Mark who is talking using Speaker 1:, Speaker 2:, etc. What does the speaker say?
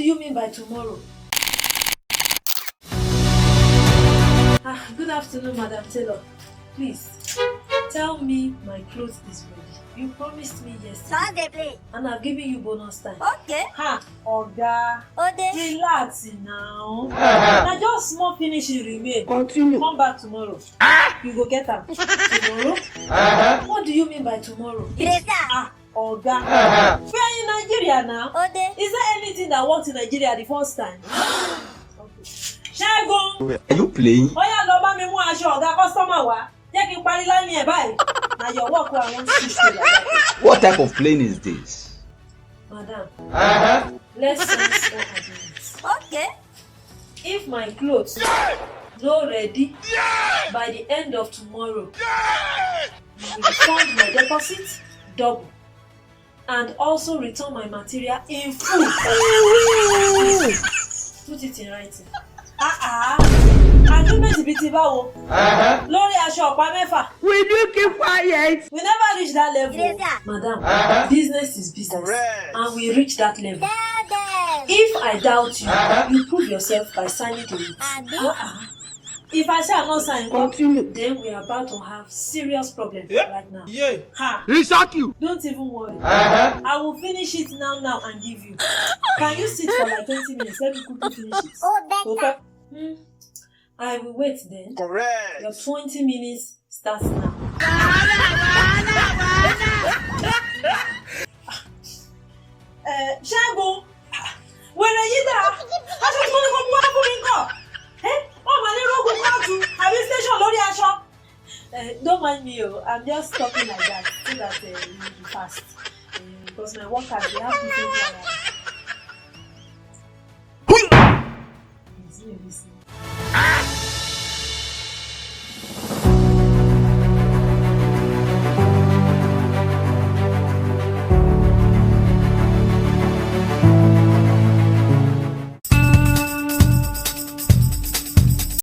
Speaker 1: you mean by tomorrow? Ah, good afternoon, Madam Taylor. Please, tell me my clothes is ready. You promised me yesterday.
Speaker 2: Start the play.
Speaker 1: And I've given you bonus time.
Speaker 2: Okay.
Speaker 1: Ha! Oga,
Speaker 2: Ode.
Speaker 1: relax now. Na just small finishing remain.
Speaker 3: Continue.
Speaker 1: Come back tomorrow. You go get am. Tomorrow? What do you mean by tomorrow?
Speaker 2: Greta.
Speaker 1: Ah, Oga. We are in Nigeria now.
Speaker 2: Ode.
Speaker 1: Is there anything that worked in Nigeria the first time? Okay. Ṣẹ́gun,
Speaker 4: Are you playing?
Speaker 1: ó yá lọ bá mi mú aṣọ ọ̀gá customer wá. Jẹ́ kí n parí láìní ẹ̀ báyìí. Na your work wey I wan switch to like that.
Speaker 4: What type of plane is this?
Speaker 1: Madam, let's sign small agreement.
Speaker 2: Okay.
Speaker 1: If my clothes no ready by the end of tomorrow, you will refund my deposit double and also return my material in full. Put it in writing. Ah ah, agreement bíi ti báwo? Lórí aṣọ ọ̀pá mẹ́fà.
Speaker 3: Will you keep quiet?
Speaker 1: We never reach that level.
Speaker 2: Gracia.
Speaker 1: Madam, business is business
Speaker 5: Correct.
Speaker 1: and we reach that level.
Speaker 2: Tell them.
Speaker 1: If I doubt you, you prove yourself by signing to it.
Speaker 2: Abi.
Speaker 1: Ah. If I say I no sign,
Speaker 3: Continue.
Speaker 1: then we are about to have serious problem right now.
Speaker 5: Yeah.
Speaker 1: Ha!
Speaker 6: He shock you.
Speaker 1: Don't even worry. I will finish it now now and give you. Can you sit for like 20 minutes? Let me quickly finish it.
Speaker 2: Oh, better.
Speaker 1: Okay. Hmm. I will wait then.
Speaker 5: Correct.
Speaker 1: Your 20 minutes starts now. Ṣẹ́gun, wèrè yìí dà, aṣọ tí mo ní kó mú wá fún mi kọ̀. Wọ́n máa ní rógùn kóòtù àbí station lórí aṣọ. Don't mind me o, I'm just talking like that so that you will be fast. Because my workers, they have different hours. It's me, listen.